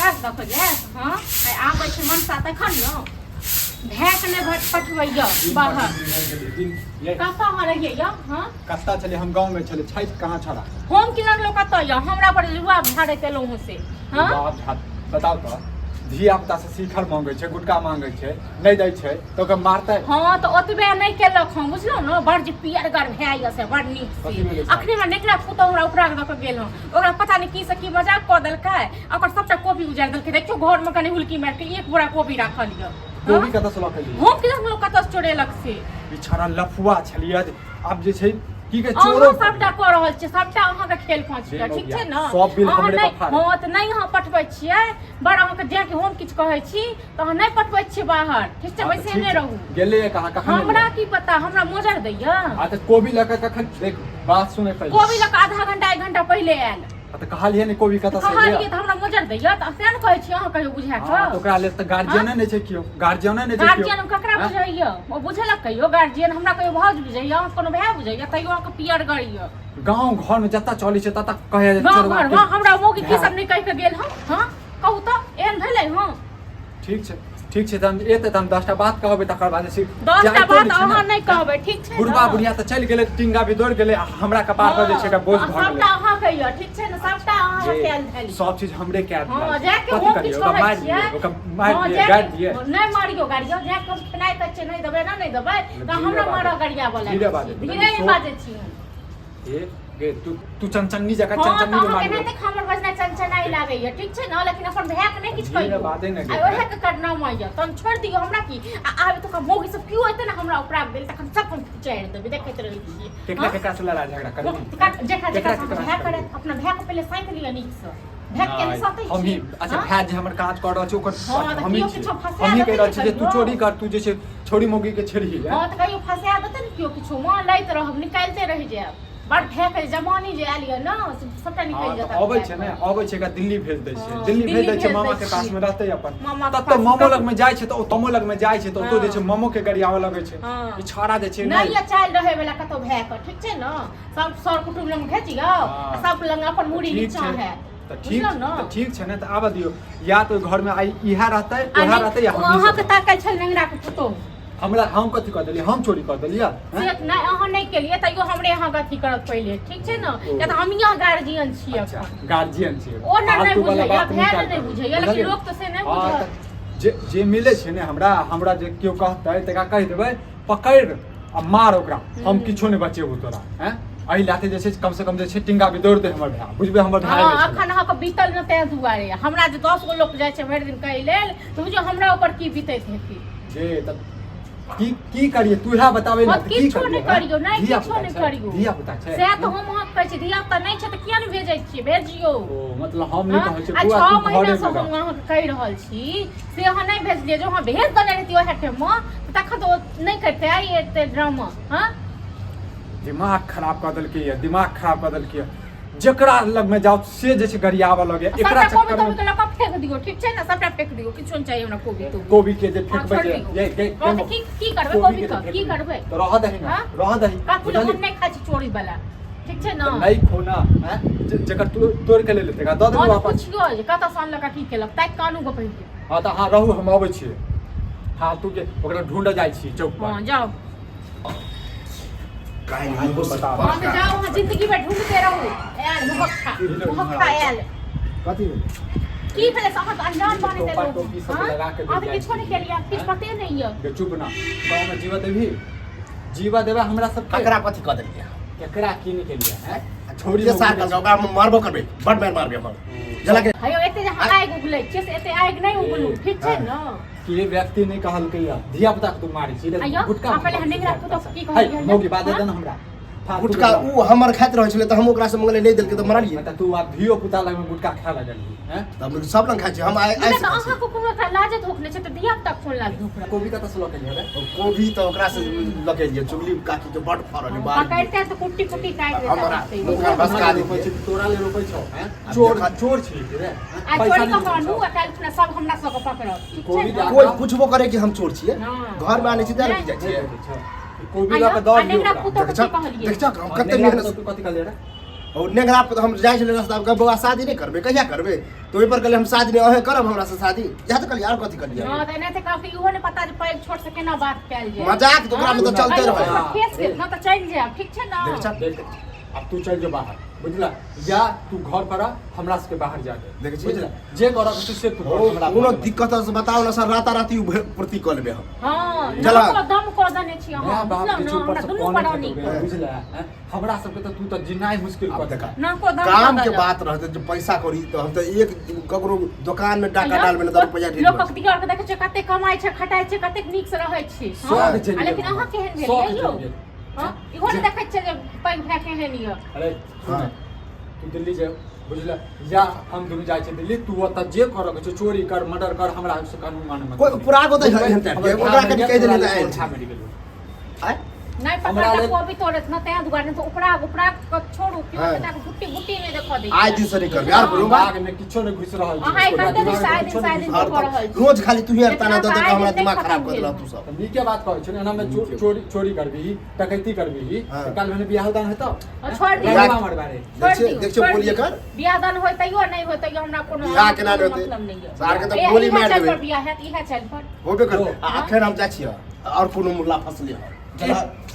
उपराग दऽ कऽ जायत? हँ, आइ आबै छै मनसा तखन ने। भायके नहि पठबैया बाहर। कतऽ अहाँ रहियै यौ? हँ, कत्ता छलै? हम गाँव में छलै। छठि कहाँ छड़ा? हम की लगलो कतऽ यऽ? हमरा पर रुआ झाड़ैत एलहुँ हँ से। हँ, बाप झाड़ बताउ तऽ, धिया पुता से शिखर मांगे छै, गुटखा मांगे छै, नहि दै छै तऽ ओकरा मारतै। हँ, तऽ ओतबे नहि केलक हँ, बुझलहुँ ने? बड़ जे पियरगर भए यऽ से बड़ नीक कथी से भेलै से? अखने हमरा नेकरा पुतहु हमरा उपरा दऽ कऽ गेल हँ। ओकरा पता नहि की से की मजाक कऽ देलकै आ ओकर सबटा कोबी उजाड़ि देलकै। देखियौ, घरमे कनि हुलकी मारि कऽ एक बोरा कोबी राखल यऽ। कोबी कतऽ से लऽ के एलियै? हम की लोक कतऽ से चोरेलक से। बिछारा लफुआ छलियै। आब जे छै की के चोरो अहाँ सबटा कऽ रहल छियै, सबटा अहाँके खेल खोच यऽ, ठीक छै ने? सब बिल अहाँ हमरे नहि पर फाड़ै। हँ, तऽ नहि अहाँ पठबै छियै बड़ अहाँके। जेँ कि हम किछु कहै छी तऽ अहाँ नहि पठबै छियै बाहर, ठीक छै? हँ, तऽ बैसेने ठीक छै। रहू। गेलैए कहाँ? कखन हमरा एलियै? की पता, हमरा मोजर दैया। आ तऽ कोबी लऽ कऽ कखन? देख, बात सुनै पहिले। कोबी लऽ कऽ आधा घंटा एक घंटा पहिले आयल। आ तऽ कहलियै ने कोबी कतऽ से कहलियै एलियै? तऽ हमरा मोजर दैया, तऽ तें ने कहै छी अहाँ कहियो बुझा हँ, तऽ कऽ। ओकरा लेल तऽ गार्जियने नहि छै केओ, गार्जियने नहि छै केओ। गार्जियन ककरा हँ? बुझैया? ओ बुझलक कहियो गार्जियन? हमरा कहियो भाउज बुझैया, अहाँ कोनो भाय बुझैया? तैयो अहाँके पियर गड़ैया। गाँव घर में जतऽ चलै छै ततऽ कहै जे गाँव चोरबा घर के हँ, हमरा मौगी की भाय। सब नहि कहि कऽ गेल हँ? हँ, कहू तऽ, एहन भेलै? हँ, ठीक छै, ठीक छै, तहन एतै तऽ हम 10टा बात कहबै, तकर बाद जे छै 10टा जाइतो बात नहि छै ने। अहाँ नहि कहबै, ठीक छै ने? बुढ़बा बुढ़िया तऽ चलि गेलै, टिंगा भी दौड़ गेलै आ हमरा कपार पर जे छै एकटा बोझ हँ, भऽ गेलै। सबटा अहाँ कहियो, ठीक छै ने? सबटा अहाँ जे कैल धैल सब चीज हमरे कए हँ, देलक। जाके कथी हम करियै? किछु ओकरा कहै मारि छियै? दियै, ओकरा मारि हँ, दियै, जाके- गाड़ि दियै। नहि मारियो गाड़ियो। जाके हम खेनाइ तऽ छै नहि देबै ने, नहि देबै तऽ धीरे हमरा बाजै। मारऽ गरियाबऽ धीरे लागै बाजै। छी। धीरे नहि बाजै छी हम। हे गे, तू तू चनचन्नी जकाँ हँ, तऽ चनचन्नी के अहाँके मारि एनाहिते हमर बजनाइ चनचनाइ लागैया, ठीक छै ने? लेकिन अपन भायके नहि किछु धीरे कहियौ। बाजै ने गे। आ ओहे के करनामा यऽ, तहन छोड़ि दियौ हमरा की। आ आब एतुका मौगी सब केओ एतै ने हमरा उपराग देल, तखन सब हम चारि देबै, देखैत रहै छियै। केकरा हँ? केकरा से लड़ाई झगड़ा करबी? जेकरा केकरा जेकरा से केकरा भाय से करे करबी? अपना भाय के पहिले साँति लिअ नीकसँ। भाय के नहि साँतै हम ही छी? अच्छा हँ? भाय जे हमर काज कर रहल छै ओकर हँ, तऽ हमही केओ छियै। किछो फंसा हमही कहि देतै रहल ने छी जे तू कहियो। चोरी कर, तू जे छै छोरी मौगी के छेड़ही। हँ, तऽ कहियो फंसा देतै ने केओ किछो, माँ लैत रहब, निकालिते रहि जायब। बड़ भाय के जवानी जे आयल यऽ ने, से सबटा हँ निकलि तऽ जेतै। अबै छै ने, अबै छै, एकरा दिल्ली भेज दै छै। हँ, दिल्ली भेज दिल्ली दै छै, भेज मामा दै के पास छियै। मे रहतै अपन। मामा के तब तऽ पास मामो कतौ- लग मे जाइ छै तऽ ओ तमो लग मे जाइ छै तऽ ओतौ जे छै हँ। मामो के गरियाबऽ लगै छै। हँ। ई छौड़ा जे छै नहि यऽ चालि रहै वाला कतौ भाय के, ठीक छै ने? सब सर कुटुम्ब लग भेजियौ हँ। आ सब लग अपन मुड़ी ठीक नीचा छै। हैत। तऽ ठीक बुझलहुँ ने? तऽ ठीक छै ने, तऽ आबऽ दियौ। या तऽ ओहि घर मे आइ इएह रहतै, आ ओएह नहि, रहतै या ओ हमही सब अहाँके रहबै। ताकै छल नेंगरा के पुतोहु। हमरा हम कथी कऽ देलियै? हम चोरी कऽ देलियै? से नहि, अहाँ नहि केलियै, तैयो हमरे अहाँके अथी करत पहिले, ठीक छै ने? ओ। किया तऽ हमही अहाँ गार्जियन छियै अच्छा अपन। गार्जियन छियै। ओ ने नहि फालतू वाला बुझैया, बात भाय ने निकालि नहि करू। बुझैया, लेकिन बुझलियै? लोक तऽ से नहि हँ, बुझत। तऽ जे जे मिलै छै ने हमरा, हमरा जे केओ कहतै तकरा कहि देबै पकड़ि आ मार ओकरा, हम किछो नहि बचेबो तोरा। हैं, एहि लाथे जे छै कम से कम जे छै टिंगा भी दौड़ दे हमर भाय, बुझबै हमर भाय हँ, नहि छलै। अखन अहाँके बीतल ने ताहि दुआरे। हमरा जे 10 गो लोक जाइ छै भरि दिन कहै लेल तऽ बुझियौ हमरा ऊपर की बीतैत हेतै। जे तऽ की की करिए तू इएह बताबै ने हम तऽ की किछो करिए नहि करियौ, नहि धिया किछो पुता नहि छै करियौ। धिया पुता छै। सएह तऽ हम अहाँके कहै छी, धिया पुता नहि छै तऽ किया नहि भेजै छियै? भेजियौ। ओ मतलब हम नहि हँ? कहै छियै आ बौआ 6 तू महीना घरे से मे हम रह। अहाँके कहि रहल छी से अहाँ नहि भेजलियै। जो अहाँ भेज देने रहितियै ओएह टाइममे तऽ तखन तऽ ओ नहि करितै आइ एते ड्रामा। हँ, दिमाग खराब कऽ देलकै ये, दिमाग खराब कऽ देलकै ये। जेकरा लग में जाओ से जे छै गरियाबऽ लगैया एकरा सबटा कोबी चक्कर में। तोबी के लऽ कऽ फेंक दियौ, ठीक छै ने? सबटा फेंक दियौ, किछो नहि चाही हमरा कोबी तोबी। कोबी के जे हँ, फेंकबै छोड़ि जे दियौ। ये गे हँ, तऽ की की करबै कोबी के के? जे की फेंकबै, करबै? तऽ रहऽ दही ने। हँ? रहऽ दही। कथी लए? बुझलिही? हम नहि खाइ छी चोरी वाला, ठीक छै ने? तऽ नहि खो ना हैं, जेकर तू तोड़ के ले लेतै दऽ देबै हँ, तऽ वापस। पुछियौ जे कतऽ सँ अनलक आ की केलक, ताकि कानू गो पहिले। हँ, तऽ अहाँ रहू, हम अबै छियै। फालतू के ओकरा ढूंढऽ जाइ छी चौक पर। हँ, जाउ। काल्हि इहो से बताउ। हँ, तऽ जाउ, अहाँ जिंदगी भरि ढूंढते रहू। आयल मुहक्खा, मुहक्खा आयल। कथी भेलै? की भेलै से अहाँ तऽ अनजान बने टोपा देलहुँ। टोपी सब हँ? लगा के अहाँ तऽ जाइ किछो नहि छी। केलियै, किछु हँ? पते नहि यऽ। गे चुप ना, गाँव में जीवा देबही? जीवा देबे हमरा सबके? ककरा कथी कऽ देलियै? केकरा की नहि केलियै हैं छोड़ी जे सार कहलकै ओकरा हम मारबो करबै, बड मारि मारबै हम जला के। हयौ, एते जे अहाँ आगि उगलै छियै से एते आगि नहि उगलू, ठीक छै ने? के व्यक्ति नहि कहलकै या धिया पुता के तू मारै छी रे? आइयो, गुटका आ पहिले नेंगरा पुतोह के की कहलियै? है मौगी बात हाँ? दे ने हमरा फालतू गुटका के। उ हमर खाइत रहै छलै तऽ हम ओकरा से मंगले, नहि देलकै तऽ मरलियै। तऽ तू आब धियो पुता लग में गुटका खाय लगलही हैं? तऽ हम सब लग खाइ छी, हम आइ नहि आइ तऽ से खाइ छी। अहाँके कोनो एकरा लाजे धोख नहि छै तऽ धिया पुता फोन लाज धोख रहल। कोबी कतऽ से लऽ के एलियै रे? कोबी तऽ ओकरा से लऽ के एलियै, चुगली काकी के बड फड़ल है बाड़ी। पकड़ते तऽ कुट्टी कुट्टी काटि देता। हमरा बसते। मुँह भसका रोपै देतियै। छी तोरा ले रोपै छौ हैं? आब चोर चोर छी रे हैं? आ पैसा चोरी नहि कऽ कऽ देबै आनू छौ। आ काल्हि खुना सब हमरा सबके पकड़त, ठीक छै कोबी ने? जा- कोइ पूछबो करे कि हम चोर छियै? हँ। घर मे आनै छी तैं ने नहि। जाइ नहि छियै। देबै छौ। ई कोबी लऽ कऽ आ दऽ दियौ नेंगरा ओकरा। पुतोह देख के की कहलियै? देख हम आ कते नेंगरा मेहनत पुतोह के कथी कहलियै रे? और नेंगरा पर हम जाइ छलै रास्ता पर, बौआ शादी नहि करबै, कहिया करबै? तऽ ओहि पर कहलियै हम शादी नहि, अहें करब हमरा से शादी? इएह तऽ कहलियै, आर कथी कहलियै? हँ, तऽ एनाहिते कहलकै, इहो नहि पता जे पैघ छोट से केना बात कयल जाय। मजाक तऽ ओकरामे तऽ चलते कहियो रहै। ओकर फेस के न तऽ चलि जायब, ठीक छै ने? देख चल। देख, आब तू चलि जो बाहर, बुझला? या तू घर पर आ, हमरा सबके बाहर जा दे। देखै छी? बुझला? जे करऽ के छै से तू कर, ओ, हमरा कोनो घर मे। दिक्कत से बताओ ना सर, राताराती उ पूर्ति कऽ लेबै हम। हँ, चला। नाको दम कऽ देने छी माय अहाँ, बाप बुझलहुँ के ने? छै ऊपर हमरा से दुनू कनैत प्राणी हेतौ बे, बुझला? हैं? हमरा सबके तऽ तू तऽ जिनाइ मुश्किल आब कऽ देखा। देलक। नाको दम काम कऽ के देलक। बात रहते जे पैसा कौड़ी, तऽ हम तऽ एक ककरो दुकान में डाका डालबै ने तऽ रुपैआ ढेरी लोकक बचतै। दियर के देखै छियै कते कमाइ छै, खटाइ छै, कतेक नीक से रहै छै। हँ? शौक जरि आ लेकिन गेल अहाँ केहन शौक भेलियै यौ? जरि गेल। हँ? इहो ने देखै छियै जे पैघ भाय केहन यऽ। अरे सुन, हाँ। तू दिल्ली जा, बुझल? या हम दुनू जाइ छियै दिल्ली, तू ओतऽ जे करऽ के छौ, चोरी कर, मर्डर कर, हमरा से कानून माने मत। कोइ पुरागो दै बुझबै? एहन टाइप के, हमर ओकरा भाय कनि मरि कहि गेल, देलियै तऽ तोरा आयल लेल छै। मरि गेलौ। आँय? नहि हमरा पकड़ा लेल- कोबी तोड़त न तें दुआरे, नहि तऽ उपरा उपरा के छोड़ू कि हाँ। बेटा के गुट्टी गुट्टी नहि देखऽ दै आइ दिन से नहि करबै आर बोलू दिमाग में किछो नहि घुसि रहल छै। अहाँ एखन दिमाग दिन में से आइ किछो दिन से नहि आइ दिन घुसि आर कऽ रहल तऽ छी। रोज खाली तू ही ताना दऽ दऽ लेकिन कऽ हमरा आइ दिन दिमाग नहि खराब खतम कऽ देलह भेल। तू सब। तऽ नीके बात कहै छै ने, एना में चोरी चोरी करबिही, डकैती करबिही, हाँ। तऽ काल्हि भने बियाह दान हेतौ? और छोड़ दियौ। रंगवा मरबा रे। छोड़ देख छियै- दियौ, देख छियै छोड़ बोलिए दियौ। कर। बियाह दान होय तैयो, नहि होय तैयो, हमरा कोनो बियाह केना नहि कोनो होतै? मतलब नहि यऽ। सार के तऽ ए, गोली इएह मारि चालि देबै। पर बियाह हैत, इएह चालि पर। होबे करतै। जो। आ अखन हम जाइ छियै और कोनो मुल्ला फसले हँ। चल।